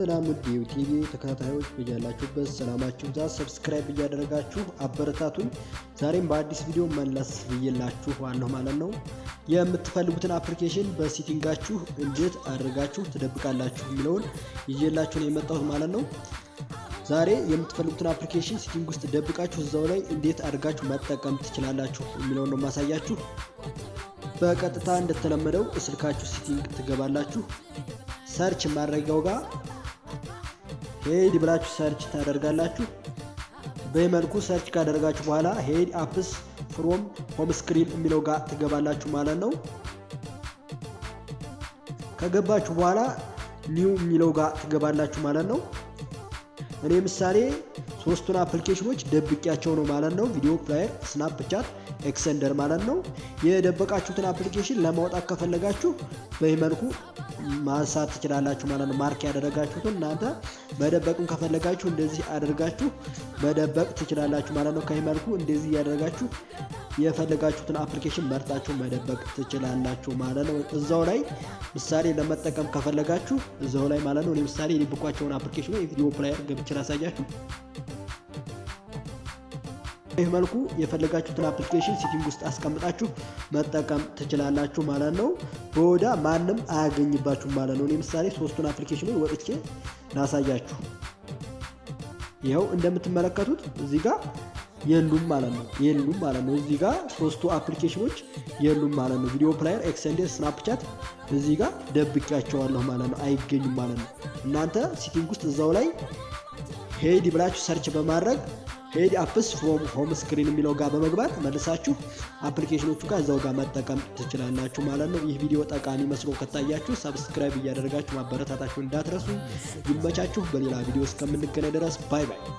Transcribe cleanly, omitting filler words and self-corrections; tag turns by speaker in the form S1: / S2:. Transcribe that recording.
S1: ሰላም ውድ የዩቲዩብ ተከታታዮች፣ በያላችሁበት ሰላማችሁ ይብዛ። Subscribe እያደረጋችሁ አበረታቱኝ። ዛሬም በአዲስ ቪዲዮ መለስ ብዬላችኋለሁ ማለት ነው። የምትፈልጉትን application በ setting ኣችሁ እንዴት አድርጋችሁ ትደብቃላችሁ የሚለውን ይዤላችሁ ነው የመጣሁት ማለት ነው። ዛሬ የምትፈልጉትን application setting ውስጥ ደብቃችሁ እዛው ላይ እንዴት አድርጋችሁ መጠቀም ትችላላችሁ የሚለውን ነው የማሳያችሁ። በቀጥታ እንደተለመደው ስልካችሁ setting ትገባላችሁ። Search ማድረጊያው ጋር hide ብላችሁ search ታደርጋላችሁ። በዚህ መልኩ search ካደረጋችሁ በኋላ hide apps from home screen የሚለው ጋር ትገባላችሁ ማለት ነው። ከገባችሁ በኋላ new የሚለው ጋር ትገባላችሁ ማለት ነው። እኔ ምሳሌ ሶስቱን application ኖች ደብቄያቸው ነው ማለት ነው። Video player፣ Snapchat፣ Xender ማለት ነው። የደበቃችሁትን application ለማውጣት ከፈለጋችሁ በዚህ መልኩ ማንሳት ትችላላችሁ ማለት ነው። Mark ያደረጋችሁትን እናንተ መደበቅም ከፈለጋችሁ እንደዚህ አድርጋችሁ መደበቅ ትችላላችሁ ማለት ነው። ከዚህ መልኩ እንደዚህ እያደረጋችሁ የፈለጋችሁትን application መርጣችሁ መደበቅ ትችላላችሁ ማለት ነው። እዛው ላይ ምሳሌ ለመጠቀም ከፈለጋችሁ እዛው ላይ ማለት ነው። ለምሳሌ የደበቅኳቸውን application የ video player ገብቼ ላሳያችሁ። ይህ መልኩ የፈለጋችሁትን application setting ውስጥ አስቀምጣችሁ መጠቀም ትችላላችሁ ማለት ነው። በወዳ ማንም አያገኝባችሁም ማለት ነው። እኔ ምሳሌ ሶስቱን application ኖች ወጥቼ ላሳያችሁ። ይኸው እንደምትመለከቱት እዚህ ጋር የሉም ማለት ነው። የሉም ማለት ነው። እዚህ ጋር ሶስቱ application ኖች የሉም ማለት ነው። Video player፣ Xender፣ Snapchat እዚህ ጋር ደብቄያቸዋለሁ ማለት ነው። አይገኙም ማለት ነው። እናንተ setting ውስጥ እዛው ላይ hide ብላችሁ search በማድረግ hide apps from home screen የሚለው ጋር በመግባት መልሳችሁ application ኖቹ ጋር እዛው ጋር መጠቀም ትችላላችሁ ማለት ነው። ይህ ቪዲዮ ጠቃሚ መስሎ ከታያችሁ subscribe እያደረጋችሁ ማበረታታችሁ እንዳትረሱ። ይመቻችሁ። በሌላ ቪዲዮ እስከምንገናኝ ድረስ bye bye።